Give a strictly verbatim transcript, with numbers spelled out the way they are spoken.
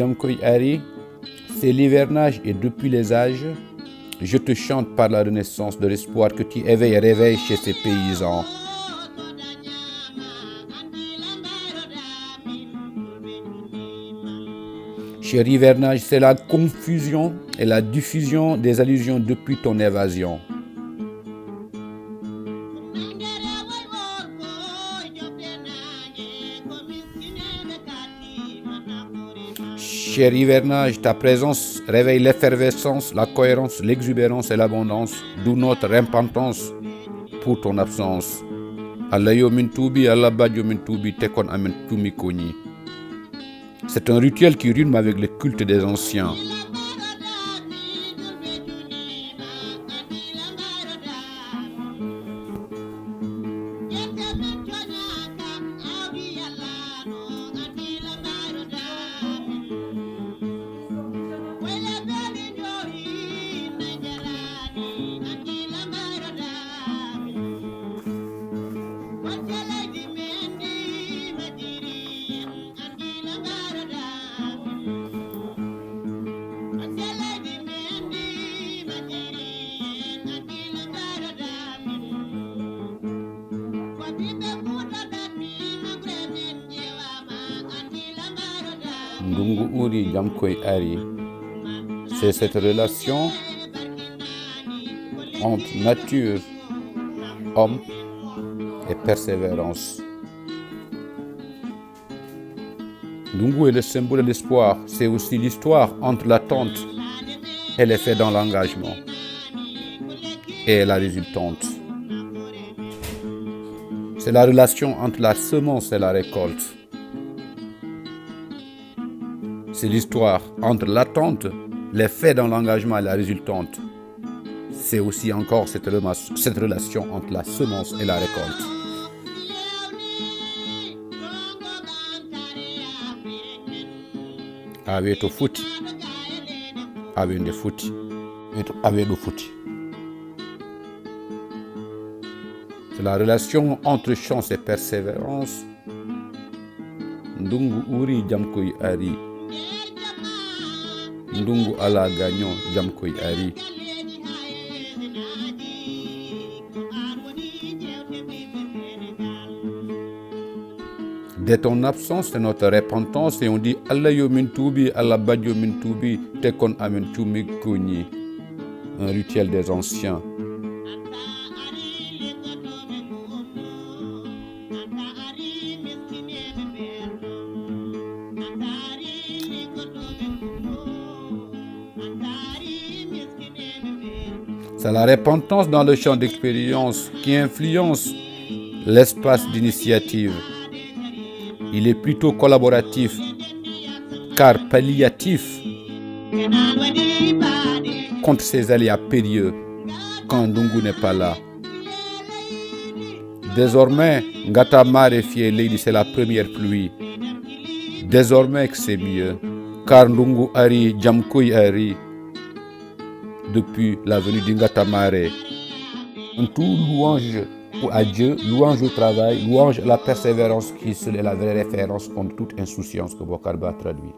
Jamkoy Ari, c'est l'hivernage et depuis les âges, je te chante par la renaissance de l'espoir que tu éveilles et réveilles chez ces paysans. Cher hivernage, c'est la confusion et la diffusion des allusions depuis ton évasion. Cher hivernage, ta présence réveille l'effervescence, la cohérence, l'exubérance et l'abondance, d'où notre repentance pour ton absence. Allah yo min tuubi, Allah bajjo min tuubi, te kon amen tumi koñi. C'est un rituel qui rime avec le culte des anciens. Ndungu uri, jam koy ari. C'est cette relation entre nature, homme et persévérance. Ndungu est le symbole de l'espoir, c'est aussi l'histoire entre l'attente et les faits dans l'engagement et la résultante. C'est la relation entre la semence et la récolte. C'est l'histoire entre l'attente, les faits dans l'engagement et la résultante. C'est aussi encore cette, rema- cette relation entre la semence et la récolte. Awe to foti, awe nde foti, e to awe ɗo foti. C'est la relation entre chance et persévérance. Ndungu uri, jam koy ari. Ndungu ala gaño, jam koy ari. Dès ton absence, c'est notre repentance et on dit Allah yo min tuubi, Allah bajjo min tuubi, te kon amen cumi koñi. Un rituel des anciens. C'est la repentance dans le champ d'expérience qui influence l'espace d'initiative. Il est plutôt collaboratif, car palliatif contre ces aléas périlleux quand Ndungu n'est pas là. Désormais, Ngata Mare fie lady, c'est la première pluie. Désormais que c'est mieux, car Ndungu ari, jam koy ari. Depuis la venue de Ngata Mare, en tout louange à Dieu, louange au travail, louange à la persévérance qui seule est la vraie référence contre toute insouciance que Bokar Ba traduit.